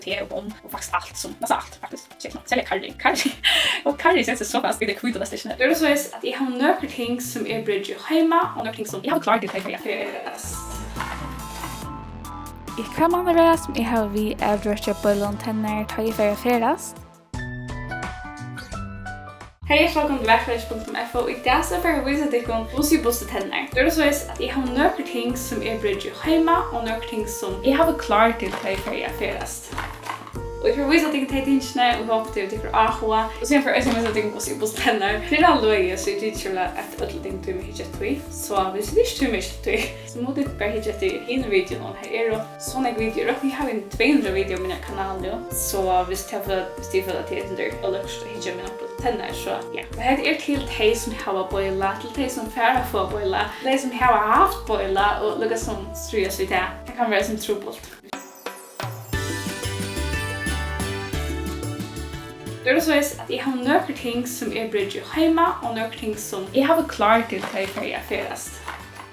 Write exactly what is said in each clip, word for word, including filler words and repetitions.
te og bomm og faktiskt alt sum, næstan alt, faktiskt. Sjekk nú, serliga karry. Karry. Og karry setir seg so fast í tey hvítu elastikkini. Tað er soleiðis, at eg havi nøkur ting, sum eg brúki heima, og nøkur ting, sum eg havi klár til, tá eg fari at ferðast. Í hvønn mánaðardag, sum eg havi við at røkja bønir um tennar, tá eg fari at ferðast. Hey, hjartaliga vælkomin til Vakurleikin punktum F O. Í dag so fari eg at vísa tykkum, hvussu eg busti tennar. Tað er soleiðis, at eg havi nøkur ting, sum eg brúki heima, og nøkur ting, sum eg havi klár til, tá eg fari at ferðast. Og eg fari at vísa tykkum tey tingini, og eg hopi, tykkur hava áhuga. Og síðan fari eg eisini at vísa tykkum, hvussu eg busti tennar. Fyrr enn løgið, so eg giti ikki at øll ting tíma at hyggja eftir tí. So, hvis tit ikki tíma at hyggja eftir tí, so mugu tit bara hyggja eftir hinum videounum. Her eru so nógv video. Eg rokni, eg havi eini tvey hundrað video á mínum kanali nú. So, hvis tit føla, hvis tit føla, at tað er eitt sindur álvarsligt at hyggja eftir mínum tennar, so ja. Men hetta er til tey, sum hava bønir, til tey, sum fara at fáa bønir, til tey, sum hava havt bønir, og líkasum stríðast við tað. Tað kann vera eitt sindur trupult. Tað er soleiðis, at eg havi nøkur ting, sum eg brúki heima, og nøkur ting, sum eg havi klár til, tá eg fari at ferðast.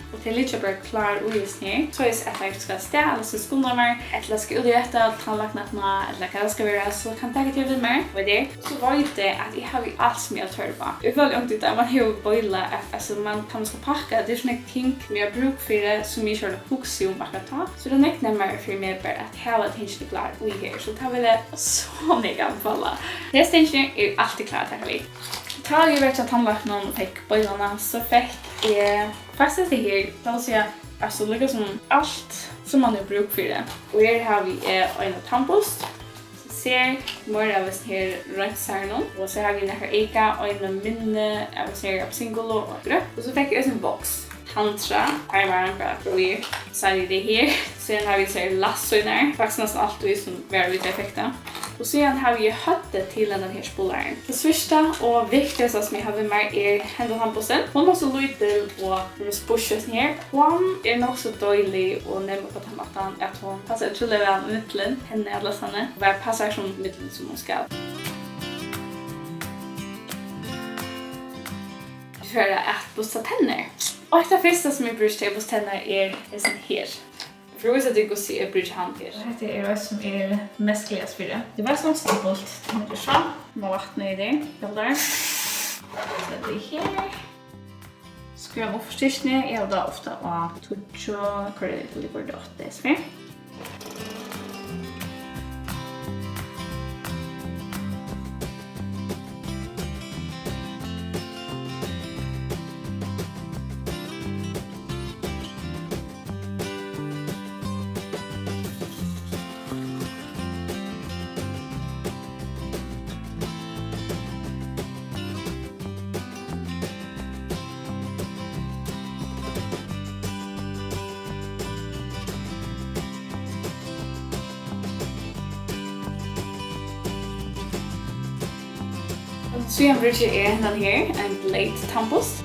Og tey liggja bara klár í hesum her. Soleiðis, at tá eg skal avstað, ella so skunda mær, ella skal út at eta, ella tannlækna, ella hvat tað skal vera, so kann eg taka tey við mær, og tað er. So veit eg, at eg havi alt, sum eg havi tørv á. Eg føli onkuntíð, at man hevur bønir, at, altso, man, tá man skal pakka, tað er so nógv ting, man hevur brúk fyri, sum eg ikki havi hugsað um akkurát tá. So er tað nógv nemmari fyri meg bara at hava tingini klár í her. So tað vil eg so nógv anbefala. Hesi tingini eru altíð klár at taka við. Tá eg var hjá tannlæknanum og fekk bønirnar, so fekk eg faktiskt hetta her, tað vil siga, altso, líkasum alt, sum man hevur brúk fyri. Og her havi eg eina tannbust, sum sær meira av hesum her reinsaranum. Og so havi eg nakrar eyka, eina minni av hesum her appilsingulu og grønt. Og so fekk eg eisini voks. Tanntræ, har var hann bara fríur. So havi eg tey her. Síðan havi eg so her lassínar. Faktiskt næstan altíð, sum var við til effektina. Og síðan havi eg høvdið til hendan her spolaran. Tað síðsta og viktigasta, sum eg havi við mær, er hendan tannbustin. Hon er so lítil og, hon er spísjað her. Hon er nokk so deilig og nemm upp á tann mátan, at hon passar ótrúliga væl ímillum tenn og alsastaðni. Og bara passar sum ímillum, sum hon skal. Vit fara at busta tennar. Og eitt av fyrsta, sum eg brúki til at busta tennar, er hesin her. Fyri at vísa tykkum, hvussu eg brúki hann her. Hetta er eitt, sum er mest glaðast fyri. Tað er bara so simpult. Tað er so, má vatna í tær. Hildar. So tað er her. Skrúva upp for styrkini. Eg havi tað ofta á tíggju, koyri eg til átta, so. Og síðan brúki eg hendan her, ein blade tannbust.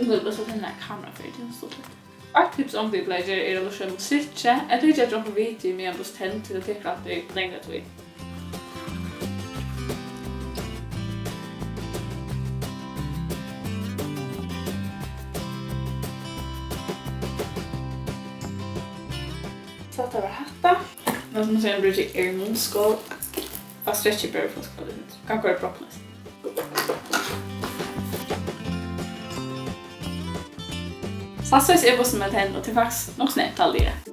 Nú er tað so, at hendan kamera fer til stuttligt. Eitt tips, um tit plagið at gera, er at lurta eftir musikki, ella hyggja eftir onkrum video, meðan busta tenn, tí tað tekur altíð longri tíð. So tað var hatta. Men sum eg sigi, brúki eg munnskál. Eg strekki bara frá skálini. Kann koyra broknast. So soleiðis er bustin við tenn, og tað er faktiskt nokk so nemt, haldi eg.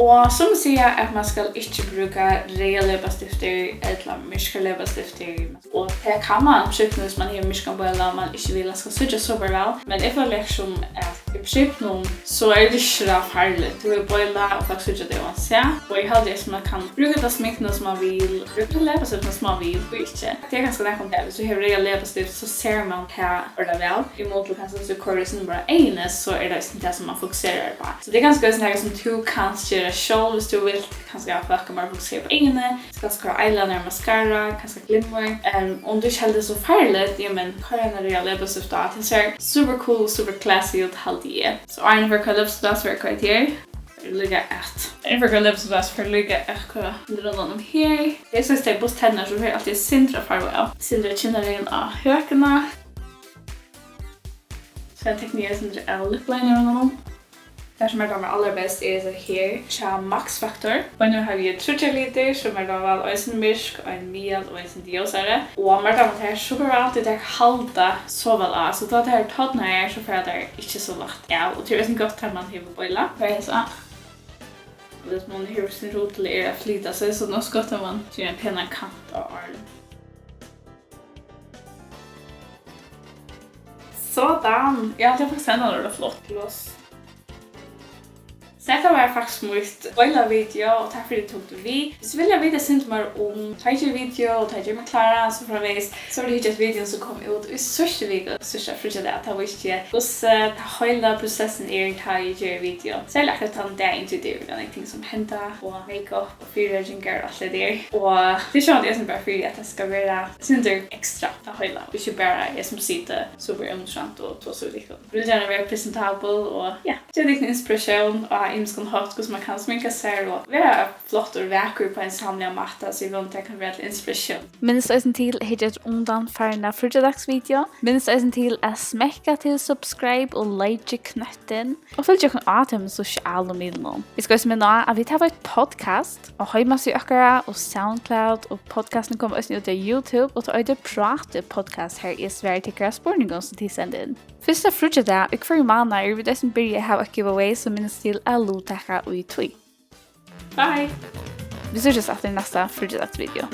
Og summi siga, at man skal ikki brúka reyðar leppastiftir ella myrkar leppastiftir. Og tað kann man, í prinsippi, hvis man hevur myrkan bøla og man ikki vil, at skal síggja super væl. Men eg føli, eftirsum at í prinsippi, so er tað ikki so farligt. Tú hevur bøla, og fólk síggja teg uansett. Og eg haldi, at man kann brúka ta sminkuna, sum man vil, brúka ta leppastiftina, sum man vil, og ikki. Tað er kanska nakað um tað, hvis tú hevur reyðan leppastiftin, so sær man tað ordiliga væl. Í mun til kanska, hvis tú koyrir sindur meira á eyguni, so er tað eisini tað, sum man fokuserar á. So tað er kanska eisini nakað, sum tú kanst gera sjálv, hvis tú vilt. Kanska at fólk meira fokusera á eyguni, kanska koyra eyeliner, mascara, kanska glimmur. Ehm, um tú ikki heldur tað so farligt, ja, men koyr eina reyða leppastiftu á. Tað sær super cool, super classy út, haldi Yeah. So áðrenn eg fari at koyra lipstick, so fari eg at koyra her. Fari líka at. Áðrenn eg fari at koyra lipstick, so fari eg líka at koyra rundan um her. Eg synes, tað er bust tennar, so fari eg altíð eitt sindur av farvu av. Sindur av kinnaríum á høkuna. So eg tekni eitt sindur av lip liner rundan um. Tað, sum mær dámar allarbest, er hesa her hjá Max Factor. Og nú havi eg tríggjar litir, sum mær dámar væl, eisini myrk, ein miðal og ein sindur ljósari. Og mær dámar tær super væl, tí tær halda so væl á. So tá tær eru tornar her, so fara tær ikki so lætt av. Og tað er eisini gott, tá man hevur beila. Hvat er hesa? Og hvis man hevur sin rud til er at flyta seg, so er nokk so gott, at man ger ein penan kant á árini. Sådan. Eg haldi, at faktiskt hendan er flott gloss. So hetta var faktiskt mítt heila video, og takk fyri, at tit tóku við. Hvis tit vilja vita eitt sindur meira um, tá eg geri video, og tá eg geri meg klára, og so framvegis, so vil eg hyggja eftir videoini, sum kom út í síðstu viku, síðsta fríggjadag, tá vísti eg, hvussu tað heila prosessin er, tá eg geri video. Serliga akkurát tann dagin, tí tað eru nógv ting, sum henda, og make-up, og fyrireikingar, og alt tað har. Og tað er sjálvandi eisini bara fyri, at tað skal vera eitt sindur ekstra, tað heila, og ikki bara eg, sum siti super umsjónt og tosi við tykkum. Vil gjarna vera presentabel og, ja, geva tykkum inspiratión á ymiskan hátt, hvussu man kann sminka sær og vera flottur og vakur á ein sanniligan máta, so eg vóni, tað kann vera til inspiratión. Minnist eisini til at hyggja eftir undanfarna fríggjadagsvideo. Minnist eisini til at smekka til subscribe og like knøttin. Og fylg okkum á teimum sosialu miðlunum. Eg skal eisini minna á, at vit hava eitt podcast á heimasíðu okkara og SoundCloud, og podcastin kemur eisini út á YouTube, og tað eitur Prátið Podcast, har eg svari tykkara spurningum, sum tit senda inn. Fyrsta fríggjadag í hvørjum mánað eru vit eisini byrjað at hava eitt giveaway, so minnist til at luttaka í tí. Bye! Vit síggjast aftur í næsta fríggjadagsvideo.